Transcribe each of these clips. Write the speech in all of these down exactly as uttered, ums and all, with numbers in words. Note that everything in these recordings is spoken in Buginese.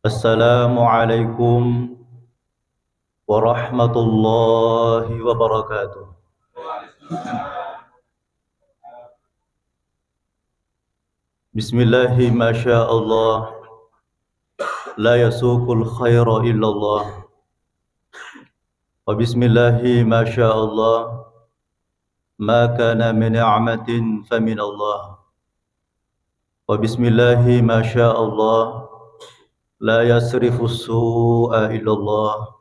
Assalamualaikum warahmatullahi wabarakatuh. Bismillahi masya Allah, la yasuqul khaira illallah. Wa bismillahi masya Allah, ma kana min ni'matin faminallah. Wa bismillahi masya Allah, la yasrifu su'a illallah.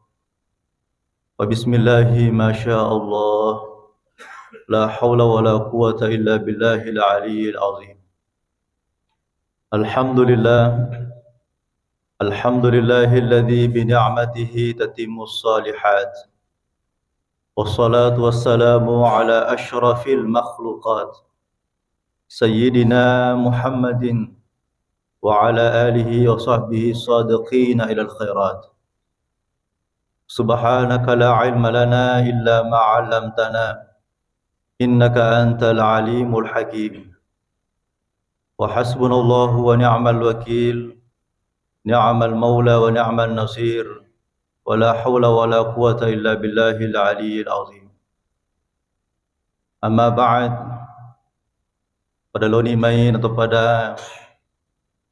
Wa bismillahi masya Allah, la haula wa la quwwata illa billahil aliyyil azim. Alhamdulillah. Alhamdulillahilladzi bi ni'matihi tatimmus shalihat. Wassalatu wassalamu ala asyrafil makhluqat, Sayyidina Muhammadin wa ala alihi wa sahbihi sadiqina ilal khairat. Subhanaka la ilma lana illa ma 'allamtana, innaka antal alimul hakim. Wa hasbunallahu wa ni'mal wakil, ni'mal maula wa ni'man nasir, wa la haula wa la quwwata illa billahil aliyyil azim. Amma ba'd, pada loni mai nato pada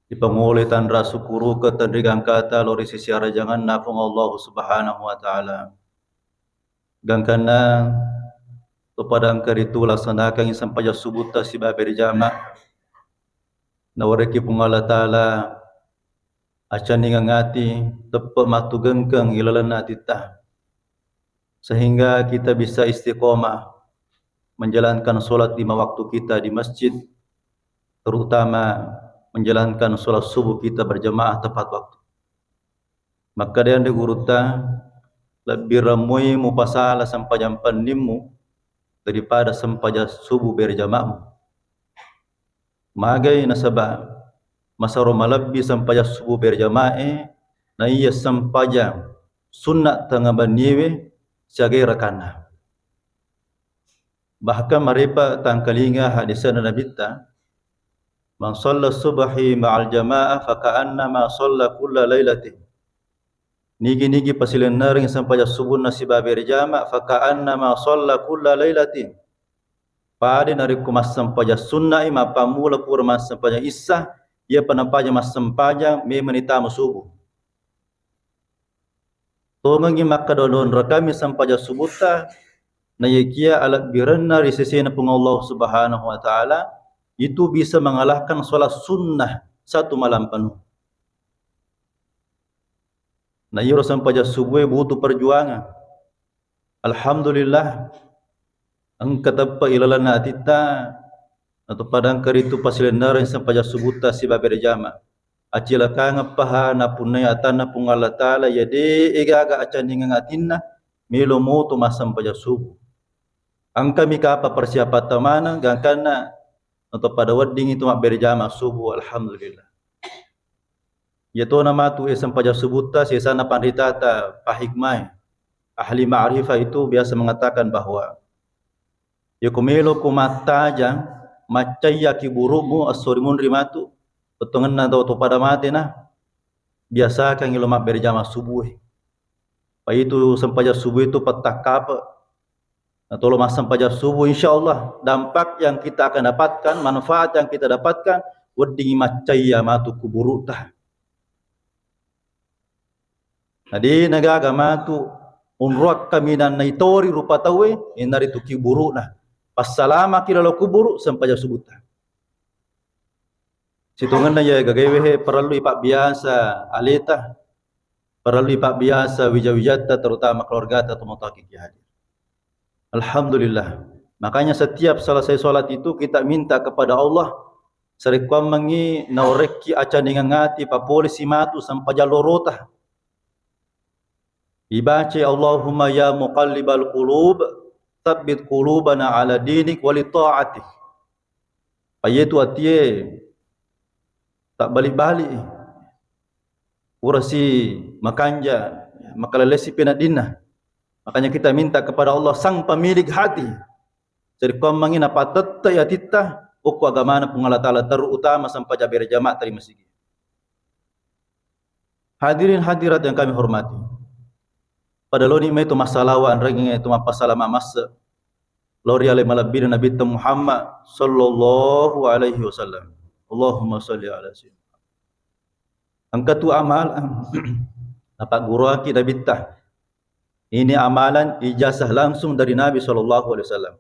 ipangoloi tanra sukuru ke tenri gangkata lori sisi arajanganna Puang Allah Subhanahu wa Ta'ala. Gangkanna to pada engka ritu laksanakangngi sempajang subuhta sibawa berjamaah. Nawerekki Puang Allah Ta'ala acanningeng ati, teppe' matu gengkeng ilalenna atitta, sehingga kita bisa istiqomah menjalankan sholat lima waktu kita di masjid, terutama menjalankan sholat subuh kita berjamaah tepat waktu. Makkeda anre gurutta, lebbi remmui mupasala sempajang pennimmu daripada sempajang subuh berjamaahmu. Magai nasaba masero malebbi sempajang subuh berjamaah e, naiya sempajang sunna tengnga benniwe siagai rakanna. Bahkan marepa tangkalinga hadisna Nabitta, "Man shalla subhi ma'al jama'ah faka'annama shalla kulla lailatin." Nigi-nigi pasilennereng sempajang subuhna sibawa berjama, faka'annama shalla kulla lailatin. Pada narekko massempajang sunna'i, mappammula pura massempajang issa, iyapa napaja massempajang memeng nitama subuh. Tongengngi makkeda onrong rakami sempajang subuhta, naiyakia alebbirenna ri sesena Puang Allah Subhanahu wa Ta'ala, itu bisa mengalahkan sholat sunnah satu malam penuh. Na iyaro sempajang subuh e butuh perjuangan. Alhamdulillah, engka teppe ilalenna atitta, atau pada engka ritu pasilennereng sempajang subuhta sibawa berjama. Acilakangeng paha napunnai atanna Puang Allah Ta'ala, iya de' gaga acanningeng atinna, melo moto massempajang subuh. Engkami kapa persiapatta maneng, gangkanna atau pada wedding itu mabbere jama subuh, alhamdulillah. Iyatona matu e sempajang subuhta, sesana panritata pahikmai, ahli ma'rifah itu biasa mengatakan bahwa yako melo ko mattajang, maccayya kiburu'mu, esso rimunri matu, pettongenna tau to pada mate na, biasakan ilo mabbere jama subuh e. Pa itu sempajang subuh itu pettakkape. Nah, tolo massempajang subuh, insya Allah dampak yang kita akan dapatkan, manfaat yang kita dapatkan, wedding maccayya matu kuburu'ta. Nah, de' nagaga matu unroang kaminang naitori rupa tauwe, iyanaritu kiburu'na. Passalamaki lalo kuburu', sempajang subuhta. Sitongenna iya gagaewe he, parellu ipabbiasa aleta, parellu ipabbiasa wija-wijatta, terutama keluargata, tomatoaki ki hadir. Alhamdulillah. Makanya setiap selesai sholat itu kita minta kepada Allah, sarekkuammengngi naorekki acanningeng ati, papolesi matu sempajang lorota. Ibacai, "Allahumma ya muqallibal qulub, tsabbit qulubana ala dinik wa li ta'atik." Payetu atie tabbalik-balik. Purasi makanja, makalelesi peneddinna. Makanya kita minta kepada Allah, Sang Pemilik hati. Jadi, kuammengngi napatette atitta, okko agamana Puang Allah Ta'ala, terutama sempajang berjamaah tadi masigi. Hadirin hadirat yang kami hormati. Pada loni mai tu massalawa anrengnge tu mappasalama masse lao ri ale malebbina Nabitta Muhammad sallallahu alaihi wasallam. Allahumma salli ala sayyidina. Engka tu amal napagguruaki Nabitta. Ini amalan ijazah langsung dari Nabi sallallahu alaihi wasallam.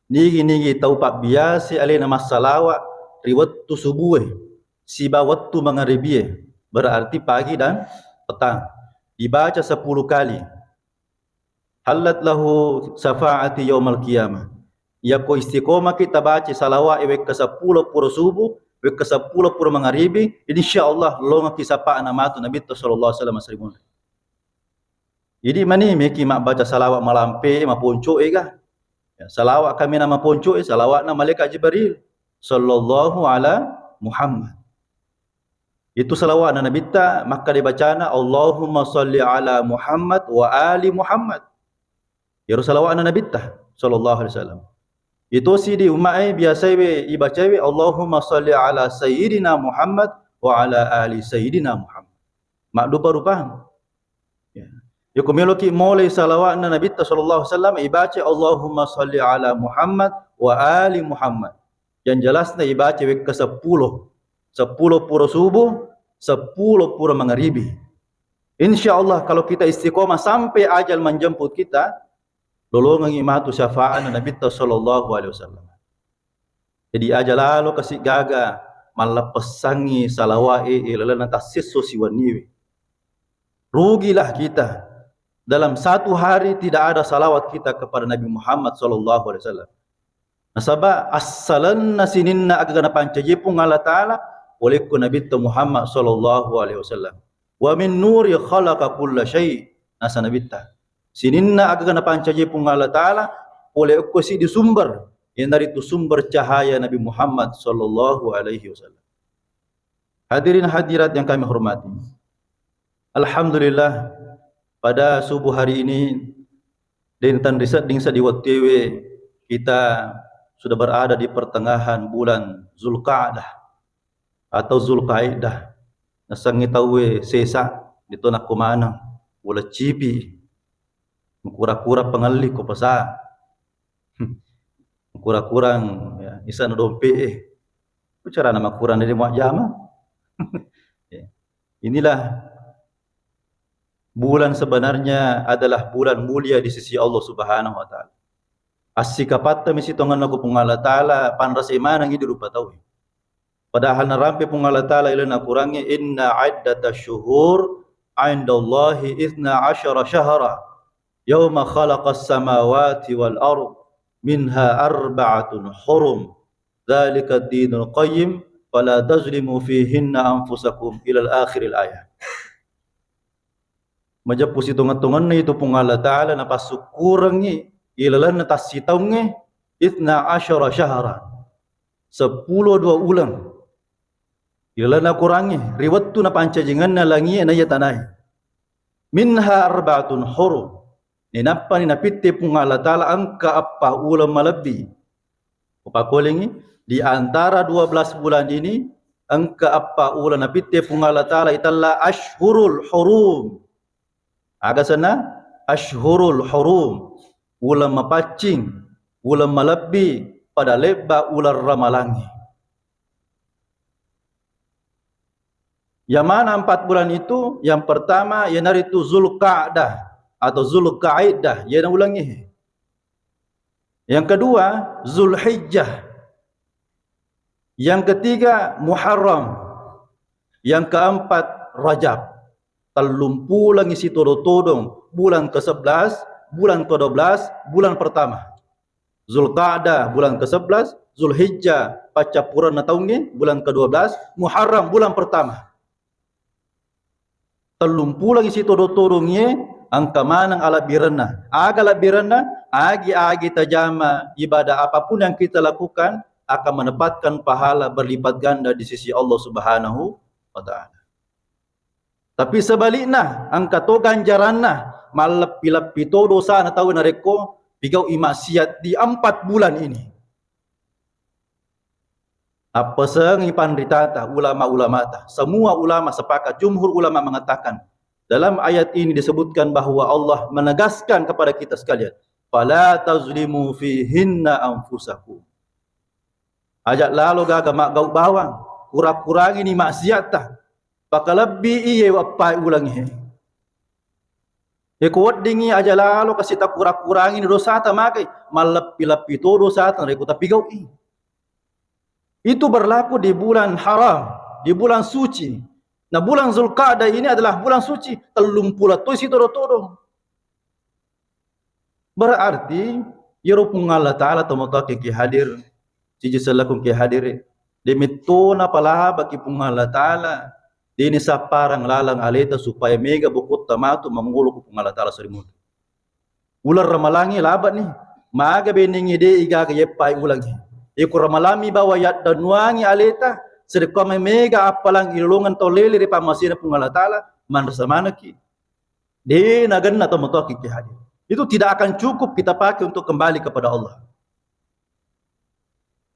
Nigi-nigi tau pabbiasi alena massalawa ri wettu subue siba wettu mangaribie, berarti pagi dan petang. Dibaca sepuluh kali. Hallat lahu syafaati yaumal qiyamah. Yako istiqomaki tabaca salawat wekka sepuluh pura subuh, wekka sepuluh pura mangaribi, insyaallah longaki sapa'na matu Nabitta sallallahu alaihi wasallam seribu. Idi mani meki mabbaca salawat malampe, maponcoe ga. Ya, salawat kami na maponcoe, salawatna malaikat Jibril sallallahu ala Muhammad. Itu salawatna Nabitta makkada bacana Allahumma salli ala Muhammad wa ali Muhammad. Iyaro salawatna Nabitta sallallahu alaihi wasallam. Itu sidi ummae biasai we ibacai we Allahumma salli ala sayyidina Muhammad wa ala ali sayyidina Muhammad. Maddupa-rupa. Ya. Yako meloki molai salawatna Nabitta sallallahu alaihi wasallam ibaca Allahumma salli ala Muhammad wa ali Muhammad. Yang jelasna ibaca wekka sepuluh. Sepuluh pura subuh, sepuluh pura mangaribi. Insya Allah kalau kita istiqomah sampai ajal menjemput kita, lolongengi matu syafaatna Nabitta sallallahu alaihi wasallam. Jadi aja lalo kasi gaga malleppessangi salawat e ilalenna tassisso siwenniwe. Rugilah kita. Dalam satu hari tidak ada salawat kita kepada Nabi Muhammad sallallahu alaihi wasallam. Nasaba assalenna sininna agaga napancaji Puang Allah Ta'ala, olekko Nabitta Muhammad sallallahu alaihi wasallam. Wa min nuri khalaqa kulla syai, nasa Nabitta. Sininna agaga napancaji Puang Allah Ta'ala, olekko sidi sumber, iyanaritu sumber cahaya Nabi Muhammad sallallahu alaihi wasallam. Hadirin hadirat yang kami hormati. Alhamdulillah, pada subuh hari ini, dinten risedding sedi wettuewe, kita sudah berada di pertengahan bulan Zulqa'dah atau Zulqaidah. Nasengngi tauwe sesa, ditona ko maneng, uleng cipi, kura-kura pengelli ko pesa. Kura-kurang, ya, isa na dompe e. Carana makurang dari muajjama. Ya. Inilah bulan sebenarnya adalah bulan mulia di sisi Allah Subhanahu wa Ta'ala. Assikapattami sitongenna ko Puang Allah Ta'ala, panrase maneng idi rupa tau. Padahal narampe Puang Allah Ta'ala ilalenna Qurangnge, "Inna iddata syuhur indallahi itsna asyara syahra, yauma khalaqas samawati wal ard, minha arba'atun hurum, dzalika dinul qayyim, fala tazlimu fihinna anfusakum," ilal akhiril ayah. Majeppu sitonget-tongenna itu Puang Allah Ta'ala napassukkurengngi ilalenna tassitaungnge, itsna asyara syahra, seppulo dua uleng. Ilalenna Qurangnge, ri wettu napancajingenna langie naiya tanae. Minha arba'atun hurum. Nainappani napitte Puang Allah Ta'ala engka eppa uleng malebbi. Upakolengngi, di antara dua belas bulan ini, engka eppa uleng napitte Puang Allah Ta'ala itella ashhurul hurum. Aga asenna? Ashhurul hurum. Uleng mapaccing, uleng malebbi, pada lebba uleng ramalangnge. Yang mana empat bulan itu? Yang pertama, iyanaritu Zulqa'dah atau Zulqaidah, iyana ulengnge. Yang kedua, Zulhijjah. Yang ketiga, Muharram. Yang keempat, Rajab. Tellumpulengngi sitodo-todong, bulan ke sebelas, bulan ke dua belas, bulan pertama. Zulqa'dah bulan ke sebelas, Zulhijjah paccappurenna taungnge bulan ke dua belas, Muharram bulan pertama. Tellumpulengngi sitodo-todongnge engka maneng alebbirenna. Aga alebbirenna? Agi-agi tajama ibadah apapun yang kita lakukan akan mendapatkan pahala berlipat ganda di sisi Allah Subhanahu wa Ta'ala. Tapi sebalikna, engka to ganjaranna, malleppi-leppi to dosana tau narekko pigau'i maksiat di empat bulan ini. Appasengi panritata, ulama-ulamata. Semua ulama sepakat, jumhur ulama mengatakan, dalam ayat ini disebutkan bahwa Allah menegaskan kepada kita sekalian, "Fala tazlimu fihinna anfusakum." Aja lalo gaga maggau bawang, kurang-kurangini maksiatta. Pakalebbi iye wappai ulangi he. He ko weddingi aja lalo kasi takura-kurangi dosata magai, malleppi-leppi to dosata narekko tapigau'i. Itu berlaku di bulan haram, di bulan suci. Nah, bulan Zulqa'dah ini adalah bulan suci, tellung pulo toi sitodo-todo. Berarti, iyaro Puang Allah Ta'ala tomatoaki ki hadir, siji sellakung ki hadir, demittona palabaki Puang Allah Ta'ala, deni sapparang laleng aleta supaya mega bokotta matu mangolo ku Puang Allah Ta'ala sorimunri. Uleng Ramalangnge labani, maga benengnge de igaga yeppai ulangnge. Iko Ramalammi bawa yaddanuangi aleta, serekkuamma mega appalang ilolongeng tau lele ri pammasena Puang Allah Ta'ala, manrasa manekki. De nagenna tomatoaki ki hadir. Itu tidak akan cukup kita pakai untuk kembali kepada Allah.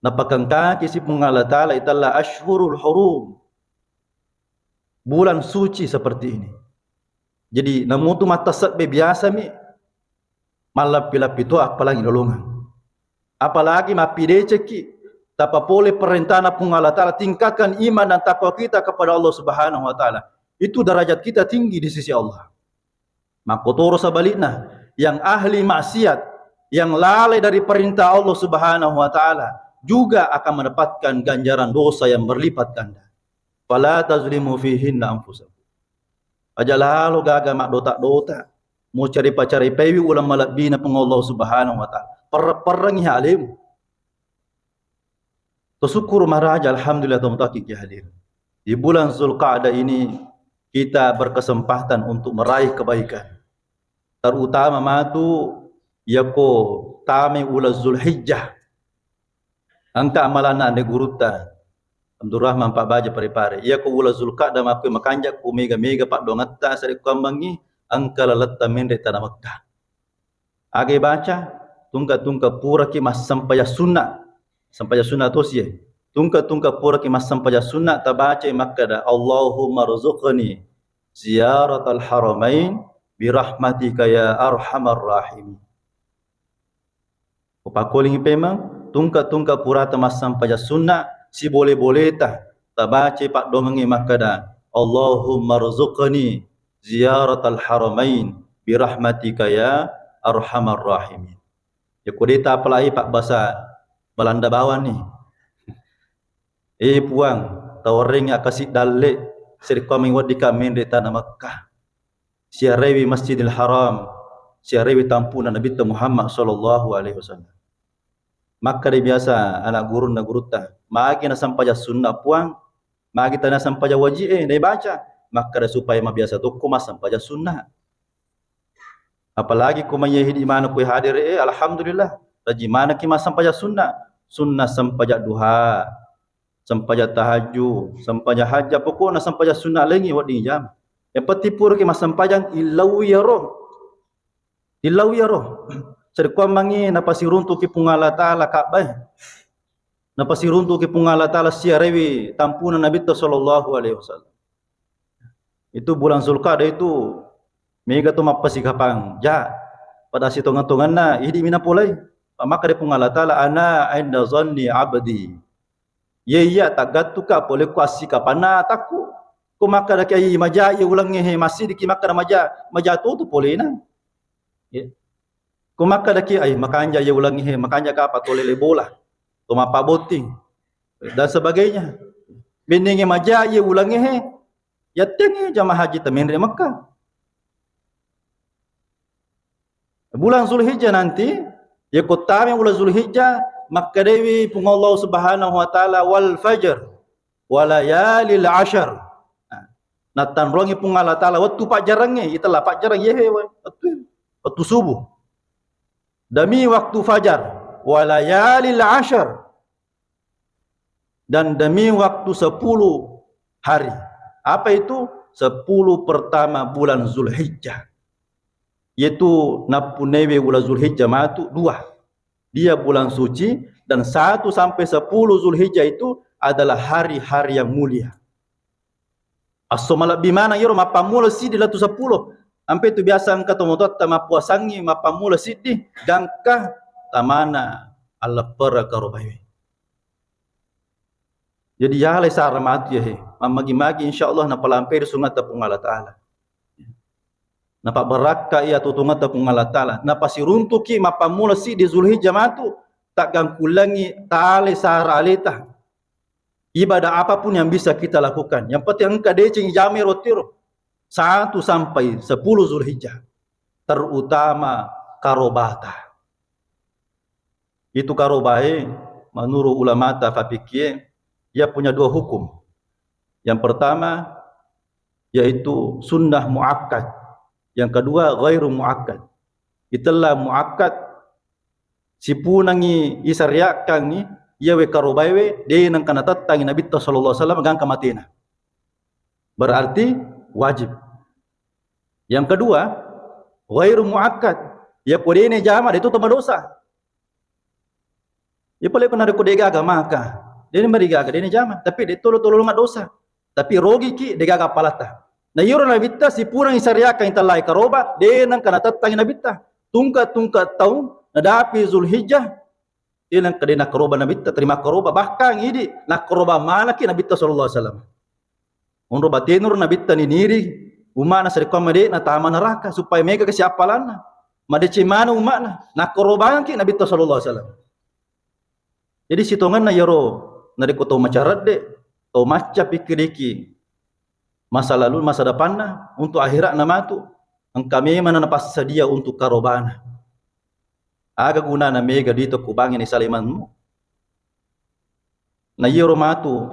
Napakengkaki si Puang Allah Ta'ala itella ashhurul hurum. Bulan suci seperti ini. Jadi, namutu mattasebbe biasami mallappi-lappi to appalang ilolongeng. Apalagi mappidecekki, tapapole perintahna Puang Allah Ta'ala, tingkatkan iman dan takwa kita kepada Allah Subhanahu wa Ta'ala. Itu derajat kita tinggi di sisi Allah. Makkotoro sebaliknya, yang ahli maksiat, yang lalai dari perintah Allah Subhanahu wa Ta'ala, juga akan mendapatkan ganjaran dosa yang berlipat ganda. Fala tazlimu fihinna anfusakum. Aja lalo gaga maddota-dota, mucari-pacari pewi uleng malebbina Puang Allah Subhanahu wa Ta'ala. Perre-perrengi alemu. Bersyukur maraja, alhamdulillah, tomatoaki ki hadir. Di bulan Zulqa'dah ini kita berkesempatan untuk meraih kebaikan. Terutama matu yako tame uleng Zulhijjah. Engka amalanna ande gurutta Abdurrahman Pak Baja Parepare. Iyako uleng Zulqa'dah makkue makanja ku mega-mega paddoangetta sarekkuammengngi engka laletta menre tana Mekkah. Aga ibaca? Tungka-tungka puraki massempajang sunna. Sempajang sunna tosi e. Tungka-tungka puraki massempajang sunna, tabacai makkeda, "Allahumma rzuqni ziyaratal haramain birahmatika ya arhamar rahimin." Upakkolingi pemeng, tungka-tungka purata massempajang sunna, sibole-boleta, tabacai paddoangengnge makkeda, "Allahumma rzuqni ziyaratal haramain birahmatika ya arhamar rahimin." Yako de tapalai pabbasa Balanda bawang ni. Eh Puang, tawarrengngi akkasi dalle, serekkuammengngi weddikka menre tana Mekkah. Siarewi Masjidil Haram, siarewi tampuna Nabitta Muhammad sallallahu alaihi wasallam. Makkeda biasa anak gurunna gurutta, "Magi nasampajang sunna, Puang? Magi tania sampajang wajib e naibaca?" Makkeda, "Supaya mabiasa tokko massampajang sunna." Apalagi ko maiya hidi maneng ko hadere e, alhamdulillah, rajin manengki massampajang sunna. Sunna sampajang duha, sampajang tahajud, sampajang hajat, pokokna sampajang sunna laingngi wedding jama. Yang penting puraki massampajang, illau iyaro. Illau iyaro. Serekkuammengngi napasiruntuki Puang Allah Ta'ala Ka'bah e. Napasiruntuki Puang Allah Ta'ala siarewi tampuna Nabitta sallallahu alaihi wasallam. Itu bulan Zulqa'dah itu mega to mappasikapang. Ja, pada sitongang-tonganna idi mina polai. Pamakkedai Puang Allah Ta'ala, "Ana inda zanni abdi." Iya, iya, taggattuka pole ku assikapanna atakku. Ko makkedaki, "Ai, maja iya ulengnge he," massidiki makkeda maja, maja to tu polena. Ya. Ko makkedaki, "Ai, makanja iya ulengnge he, makanja kapa to lele bola, to mappabotting, dan sebagainya." Bennenge maja iya ulengnge he, yattengnge jamaah haji tamenre Mekkah. Bulan Zulhijjah nanti, yako tame uleng Zulhijjah, makkedaiwi Puang Allah Subhanahu wa Ta'ala, "Wal fajr, wa layalil ashar." Nah, nattanruangi Puang Allah Ta'ala wettu pajjarangnge, itella pajjarang yehe we, wettu, wettu subuh. Demi waktu fajar, "Wa layalil ashar." Dan demi waktu sepuluh hari. Apa itu? Sepuluh pertama bulan Zulhijjah. Yaitu nappunnaiwi uleng Zulhijjah matu dua. Dia bulan suci, dan satu sampai sepuluh Zulhijjah itu adalah hari-hari yang mulia. Esso malebbi maneng iyaro mappammula siddi lettu seppulo. Ampe tu biasa engka tomatoatta mappuasangngi mappammula siddi, gangka tamana alleppereng karobaewe. Jadi yalai sara matu ya he. Mammagi-magi insyaallah napalampai ri sungatta Puang Allah Taala. Napabbarakka iya tutungetta Puang Allah Taala. Napasiruntuki mappammula siddi Zulhijjah matu, taggangkullengi tale sara aleta. Ibadah apapun yang bisa kita lakukan, yang penting engka deceng ijama rotiro satu sampai sepuluh Zulhijjah, terutama karobata. Itu karobae, menurut ulamata fapikie, ia punya dua hukum. Yang pertama yaitu sunnah muakkad, yang kedua ghairu muakkad. Itella muakkad, sipunangi isariakkangi iyawe karobaewe, de nengka natettangi Nabitta sallallahu alaihi wasallam gangka matena. Berarti wajib. Yang kedua, ghairu muakkad. Ya ko dene jama, de tu toma dosa. Ya pale ko narekko degaga maka, dene marigaga, dene jama, tapi de tolo-tolonga dosa. Tapi rogiki degaga palata. Na iyaro Nabitta sipunangi isariakkangi tellai karoba, de nengka natettangi Nabitta. Tungka-tungka taung nadapi Zulhijjah, de nengka de nakkaroba Nabitta, terima karoba. Bahkan idi nakkaroba manaki Nabitta sallallahu alaihi wasallam. Onro batenuro Nabitta niniri umma'na sarekkuamma de natama neraka supaya mega kasiappalanna. Madeceng maneng umma'na, nakkarobangki Nabitta sallallahu alaihi wasallam. Jadi sitongenna iyaro narekko tau macaredde, tau macca pikkiriki masa lalu, masa depanna, untuk akhiratna matu, engka memang napassadia untuk karobana. Aga gunana mega duita kubangngi na isalemanmu? Na iyaro matu,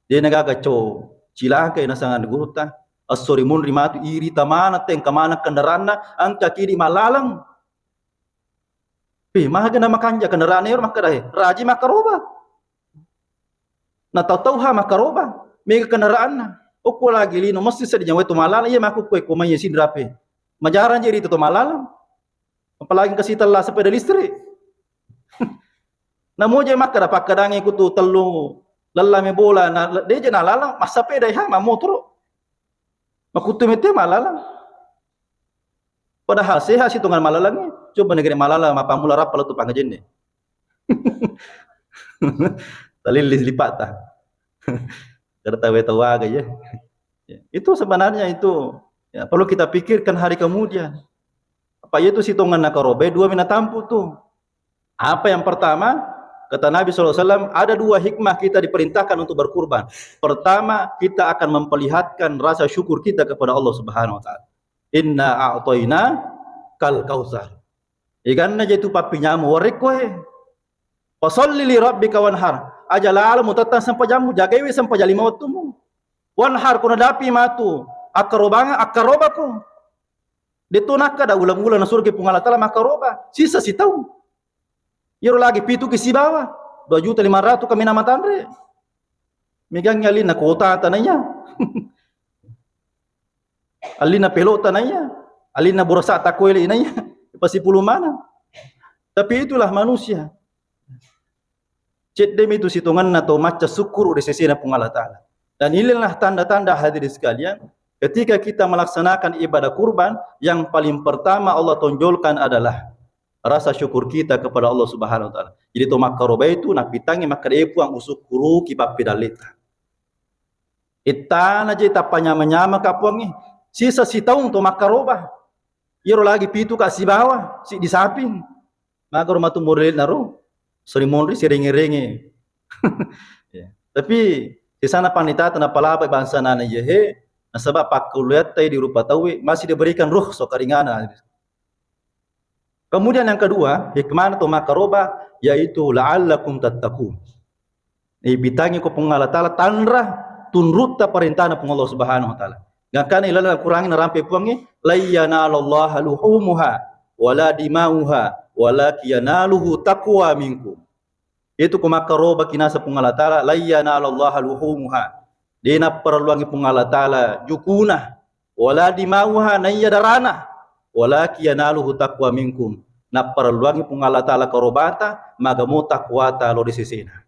de nagaga co cilakai nasangana gurutta, esso ri munri matu, irita maneng tengka maneng kendaraanna, engka kidi mallalang. Pi, maga na makanja kendaraanna ero makkeda, "Eh, raji makkaroba." Na tau-tauha makkaroba, mega kendaraanna. Okko lagi lino mesti seddi nyawa tu mallalang, iya makku kue ko mai siddi rape. Majarang je rita to mallalang. Apalagi engka sitella sepeda listrik. Namo je makkeda pakkedangi kutu tellu lellame bola, na deje na lalang, massapeda ha, mammotoro. Makuttu mette mallalang. Padahal sehat sitongenna mallalangnge. Coba negeri mallalang mappammula rappa lettu pangajenne. Talillis lipatta. Kada tawe tawaga ya. Ya, itu sebenarnya itu, ya, perlu kita pikirkan hari kemudian. Apa itu sitongenna karobe dua mina tampu tu. Apa yang pertama? Kata Nabi sallallahu alaihi wasallam, ada dua hikmah kita diperintahkan untuk berkurban. Pertama, kita akan memperlihatkan rasa syukur kita kepada Allah Subhanahu wa taala. "Inna a'taina kal kautsar." Iganna je tu pappinyamu warekko e. "Fasalli li rabbika wanhar." Aja lalo mutettang sempajammu, jagaiwi sempajang lima wettumu. Wanhar, kuna dapi matu akkarobanga, akkarobako. Detto nakkada uleng-uleng nasuroki Puang Allah Taala makkaroba. Sisa sitaung. Iyaro lagi pitu ki sibawa, dua juta lima ratus kami nama tanre. Megangngi allinna kota tanaya. Allinna pelota naiya, allinna burasa takoele naiya, pasipulung maneng. Tapi itulah manusia. Ceddemi tu sitongenna to macca sukkuru ri sesena Puang Allah Taala. Dan inilah tanda-tanda, hadirin sekalian, ketika kita melaksanakan ibadah kurban, yang paling pertama Allah tonjolkan adalah rasa syukur kita kepada Allah Subhanahu wa Taala. Jadi to makkaroba itu napitangi makkeda, "Eh Puang, usukkuruki pappedalleta." Ittana je tappa nyama-nyama ka Puangnge. Sisa sitaung to makkaroba. Iyaro lagi pitu ka sibawa, siddi saping. Magaro matu morelna ro. Sori monri sirenge-renge. Ya. Tapi sisana panitata napalaba bangsa nana iyahe, nasaba pakkulleatta di rupa tauwe masih diberikan ruh so karingana. Kemudian yang kedua, hikmah to makkaroba, yaitu la'allakum tattaqun. Ipitangi ko Puang Allah Taala tanra tunrutta parentana Puang Allah Subhanahu wa Taala. Gangkana ilalang Al-Quran narampe Puangnge, "Lan yanalallaha luhumuha wala dima'uha walakin yanaluhu taqwa minkum." Itu ko makkaroba kinasa Puang Allah Taala, "Lan yanalallaha luhumuha." De napparelluangi Puang Allah Taala jukuna, wala dima'uha, naiya darana, walakin yanaluhu taqwa minkum. Napparelluangi Puang Allah Taala karobata, magamo takwata lo ri sesena.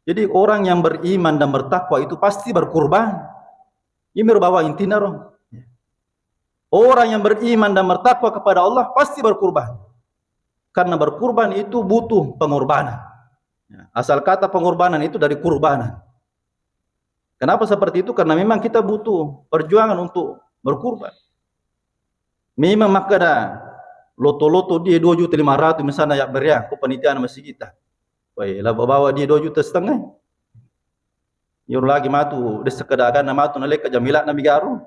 Jadi orang yang beriman dan bertakwa itu pasti berkurban. Ini bawa intinya, roh. Orang yang beriman dan bertakwa kepada Allah pasti berkurban. Karena berkurban itu butuh pengorbanan. Ya, asal kata pengorbanan itu dari kurbanan. Kenapa seperti itu? Karena memang kita butuh perjuangan untuk berkurban. Memang makkeda loto-loto dia dua juta lima ratus misalnya ya beriang, ko panitia masjid kita. Woi, la bawa dia dua juta setengah. Yoro lagi matu, de sekedar agana matu naleka jamila na migaru.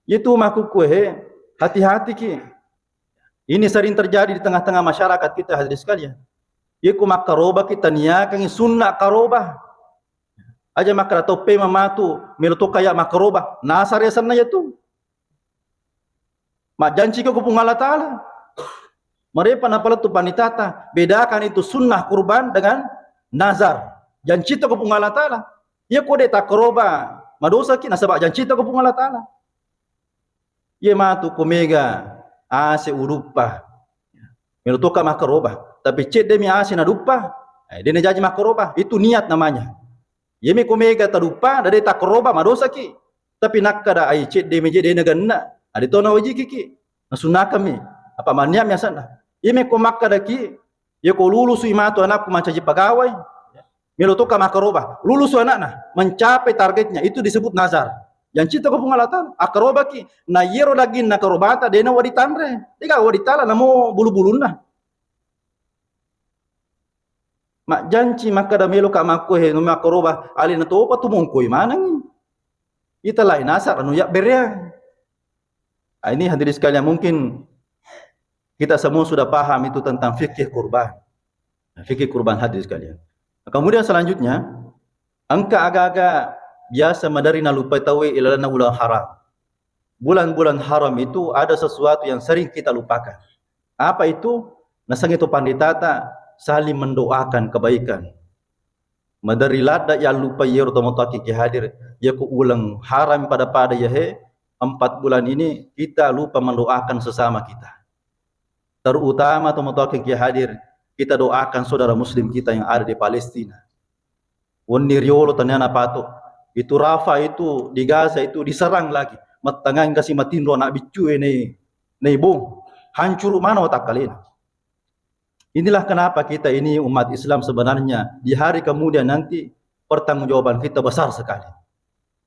Itu makkukue, hati-hati ki. Ini sering terjadi di tengah-tengah masyarakat kita, hadirin sekalian. Iku makkaroba kita niakangi sunna karoba. Aja makkeda toppe mamatu, melo to kaya makkaroba. Nasar ya senna ya tu. Majjanci ko Puang Allah Ta'ala. Marepa napalettu panitata, bedakan itu sunnah kurban dengan nazar. Janci to ko Puang Allah Ta'ala. Iya ko de takkaroba, madosa ki nasaba janci to ko Puang Allah Ta'ala. Iya matu ko mega ase uduppa. Melo toka makkaroba. Tapi cedde mi ase naduppa. Eh, dena jaji makkaroba. Itu niat namanya. Iya mi ko mega taduppa, dade takkaroba, madosa ki. Tapi nakkada ai cedde mi je dena ganna. Ade to nawajiki ki. Nasunnakan mi. Apa manniat mi asanna. Iya mi ko makkada ki, iya ko lulusu matu anakku mancaji pegawai. Melo toka makkaroba, lulusu anakna, mencapai targetnya, itu disebut nazar. Yang cinta ko Puang Allah Ta'ala, akkarobaki, na yero daging na karobata, dena wadi tanre, dega wadi tala, namo bulu-bulunna. Majjanci makkada melo ka makkohe, no makkaroba, alena topa tu mongkoi manengi. Ita lai nasar anu ya bereang. Ah, ini hadirin sekalian, mungkin kita semua sudah paham itu tentang fikih kurban. Nah, fikih kurban hadirin sekalian. Nah, kemudian selanjutnya, engka aga-aga biasa madari nalupai tauwe ilalanna bulan haram. Bulan-bulan haram itu ada sesuatu yang sering kita lupakan. Apa itu? Nasengnge to panditata saling mendoakan kebaikan. Madari ladda yallupai yero tomatoaki ki hadir, yako uleng haram pada-pada yahe, empat bulan ini kita lupa mendoakan sesama kita. Terutama tomatoaki ki hadir, kita doakan saudara muslim kita yang ada di Palestina. Wenni riolo taniana pato. Itu Rafa itu, di Gaza itu diserang lagi. Mattangang kasi matinro anak biccu e nei, nei bom. Hancuru mana watakkalena. Inilah kenapa kita ini umat Islam sebenarnya di hari kemudian nanti pertanggungjawaban kita besar sekali.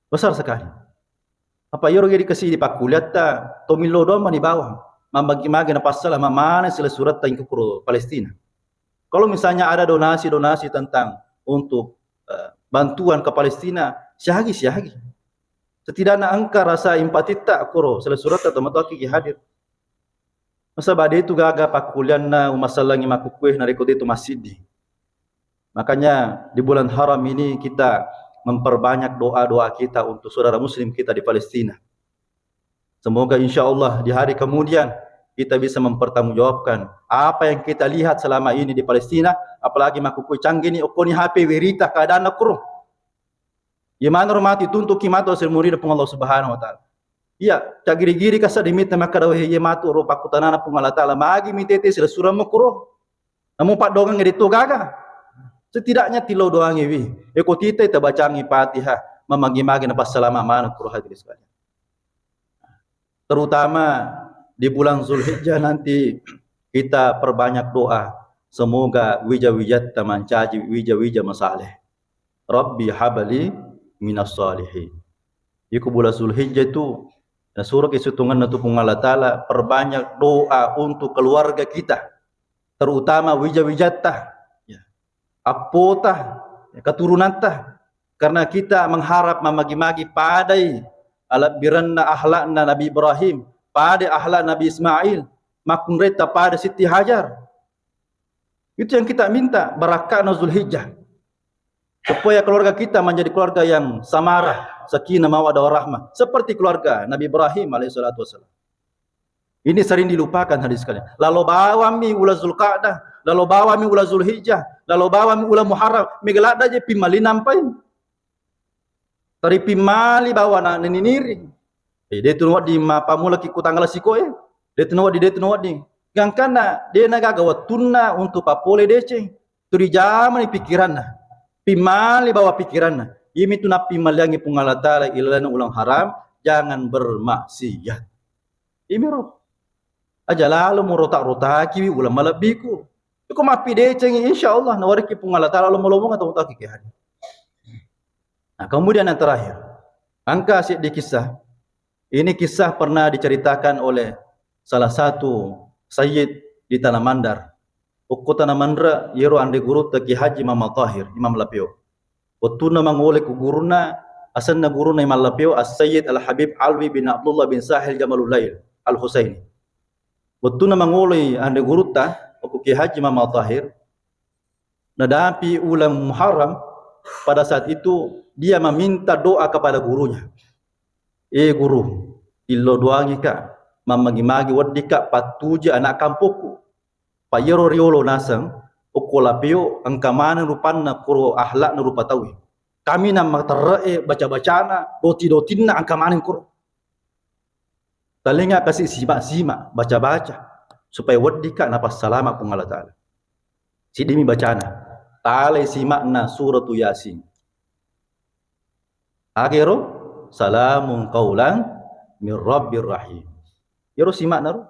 Besar sekali. Apa yero gedi kasi di pakkuliatta, tomillo doang mani bawang. Mambagi-magi na passala mamana sila suratta ingkukuro Palestina. Kalau misalnya ada donasi-donasi tentang untuk, eh, bantuan ke Palestina, siagi, siagi. Setidaknya engka rasa empatitta kuro sila suratta tomatoaki ki hadir. Nasaba de tu gaga pakkulianna umassallangi makkukue narekko de tu massiddi. Makanya di bulan haram ini kita memperbanyak doa-doa kita untuk saudara muslim kita di Palestina. Semoga insya Allah di hari kemudian kita bisa mempertanggungjawabkan apa yang kita lihat selama ini di Palestina, apalagi makkukue canggih ni okkoni H P werita keadaan kuro. Iya maneng ro matu ituntuki matu asal murid Puang Allah Subhanahu wa Ta'ala. Iya, caggiri-giri kasa dimitta makkada, "Wahai iya matu ro pakkutanana Puang Allah Ta'ala, magi mitete sila surang mukuro." Namu paddongeng de to gaga. Setidaknya tillau doangi wi. Eko tita tabacangi Fatihah, mamagi-magi na passalama maneng kuro hadirin sekalian. Terutama di bulan Zulhijjah nanti kita perbanyak doa. Semoga wija-wijatta mancaji wija-wija masaleh. Rabbi habli minas salihin. Iku bulan Zulhijjah itu, nasuro kisutunganna tu Puang Allah Ta'ala, perbanyak doa untuk keluarga kita. Terutama wija-wijatta. Ya. Appota, ya, keturunanta. Karena kita mengharap mamagi-magi padai alabbiranna ahlakna Nabi Ibrahim, pada ahlak Nabi Ismail, makkunretta pada Siti Hajar. Itu yang kita minta, barakka'na Zulhijjah. Supaya keluarga kita menjadi keluarga yang samarah, sakinah, mawaddah, warahmah. Seperti keluarga Nabi Ibrahim alaihissalatu wassalam. Ini sering dilupakan hadirin sekalian. Lalo bawammi ula Zulqa'dah, lalo bawammi ula Zulhijjah, lalo bawammi ula Muharram, mega ladda je pimmali nampai. Taripimmali bawana niniri. Eh, de tu wedding mappamula ki ku tanggal siko e. De tu wedding, de tu wedding. Gangkanna de na gaga wettunna untuk papole deceng. Tu dijamani pikiranna. Pimmali bawa pikiranna. Iyami tu nappimaliangngi Puang Allah Ta'ala ilalenna uleng haram, jangan bermaksiat. Imiro. Aja lalo murotak-rotakiwi uleng malebbiku. Iko mappidecengi, insya Allah nawarekki Puang Allah Ta'ala lomo-lomonga tau taki ke haji. Nah, kemudian yang terakhir, engka seddi kisah. Ini kisah pernah diceritakan oleh salah satu sayyid di Tanah Mandar. Okko Tanah Mandar, yero anre gurutta Ki Haji Muhammad Tahir, Imam Lapeo. Wettunna mangoloi ku gurunna, asenna gurunna Imam Lapeo, As-Sayyid Al-Habib Alwi bin Abdullah bin Sahil Jamalul Lail Al-Husaini. Wettunna mangoloi anre gurutta, okko Ki Haji Muhammad Tahir, nadapi uleng Muharram, pada saat itu dia meminta doa kepada gurunya. Eh guru, illo doangika, mammagi-magi weddika pattuji anak kampokku. Pa iyaro riolo naseng, okko Lapeo engka maneng rupanna kuro akhlakna rupa tauwe. Kami nammaterre'e baca-bacana, doti-dotinna engka maneng kuro. Talenga kasi simak-simak, baca-baca, supaya weddika napassalama Puang Allah Ta'ala. Siddimi bacana, talai simakna suratu Yasin. Agero, salamun qaulan min rabbir rahim. Iyaro simakna ro,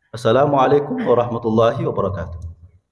assalamualaikum warahmatullahi wabarakatuh.